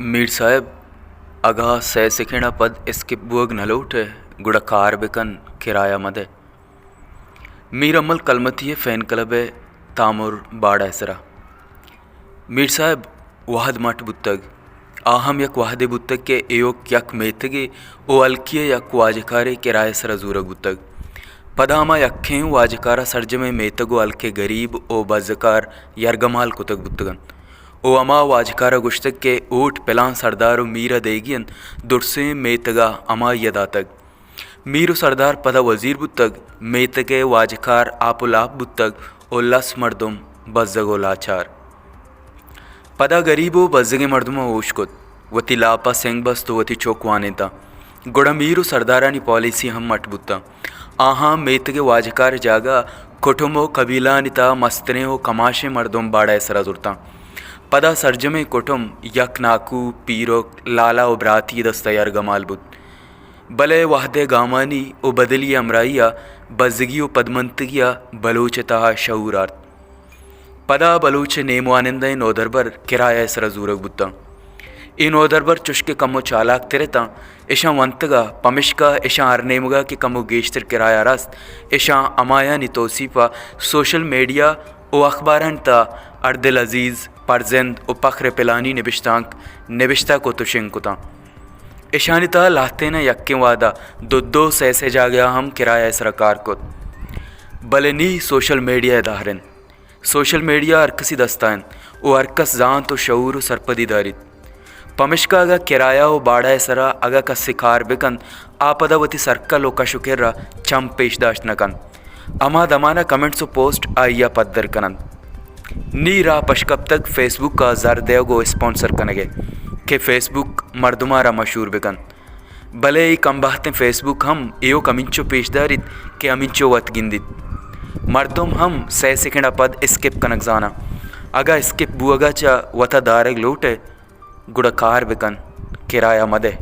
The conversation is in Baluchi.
میر صاحب، اگاں سئے سیکنڈ ءَ پد اسکپ بوگ نہ لوٹ ئے، گڑا کار بہ کن، کرایہ مہ دئے۔ میر امل کلمتی ءِ فین کلب ءِ تامر باڑہ ءِ سرا۔ میر صاحب، وہد مٹ بوتگ۔ آ ہم یک وہدے بوتگ کہ ایوک یک میتگے ءُ ہلکی ءِ یک واجکارے کرایہ ءِ سرا زورگ بوتگ۔ پدا ہما یکیں واجکار ءَ سرجمیں میتگ ءُ ہلک ءِ گریب ءُ بزکار یرگمال کتگ بوتگ انت۔ ءُ ہما واجکار ءَ گوشتگ کہ اوٹ پلان سردار ءُ میر ءَ دیگی انت، درسیں میتگ ءَ ہمائی ءَ داتگ۔ میر ءُ سردار پدا وزیر بوتگ، میتگ ءِ واجکار آپ ءُ لاپ بوتگ ءُ لس مردم بزگ ءُ لاچار۔ پدا گریب ءُ بزگیں مردماں ہوش کت، وتی لاپ ءَ سنگ بست ءُ وتی چک وانینتاں۔ گڑا میر ءُ سردارانی پالیسی ہم مٹ بوتاں۔ آہاں میتگ ءِ واجکار ءِ جاگہ ءَ کٹم ءُ قبیلہانی تہا مستریں ءُ کماشیں مردم باڑہ ءِ سرا زرتاں۔ پدا سرجمیں کٹم یک ناکو، پیرک، لالا ءُ براتی ءِ دست ءَ یرگمال بوت۔ بلے وہد ءِ گامانی ءُ بدلی ءِ ہمراہی ءَ بزگی ءُ پدمنتگی ءَ بلوچ ءِ تہا شعور آرت۔ پدا بلوچ ءِ نیم وانندہیں نودربر کرایہ ءِ سرا زورگ بوتاں۔ اے نودربر چوش کہ کمو چالاک تر اتاں، اشاں ونتگ ءَ، پمشکا اشاں ہر نیمگ ءَ کہ کمو گیشتر کرایہ رست، اشاں ہمایانی توسیپ ءَ سوشل میڈیا ءُ اخبارانی تہا اردل عزیز، پرزند ءُ پخر پلانی نبشتانک نبشتہ کت ءُ شنگ کتاں۔ اشانی تہا لہتیناں یکیں وہد ءَ دو دو سئے سئے جاگہ ءَ ہم کرایہ ءِ سرا کار کت۔ بلے نی سوشل میڈیا ءِ دہر انت۔ سوشل میڈیا ہر کسی دست ءَ انت ءُ ہر کس زانت ءُ شعور ءُ سرپدی داریت۔ پمشکا اگاں کرایہ ءُ باڑہ ءِ سرا اگاں کسے کار بہ کنت، آ پدا وتی سرکل ءُ کش ءُ کر ءَ چم پیش داشت نہ کنت۔ ہما دمان ءَ کمنٹس ءُ پوسٹ آئی ءَ پدر کن انت۔ نی راہ پش کپتگ فیس بک ءَ زر دیگ ءُ اسپانسر کنگ ءِ کہ فیس بک مردماں را مشہور بہ کنت۔ بلے اے کمبہتیں فیس بک ہم ایوک ہمینچو پیش داریت کہ ہمینچو وت گندیت۔ مردم ہم سئے سیکنڈ ءَ پد اسکپ کنگ زاناں۔ اگاں اسکپ بوگ ءَ چہ وت ءَ دارگ لوٹ ئے، گڑا کار بہ کن، کرایہ مہ دئے۔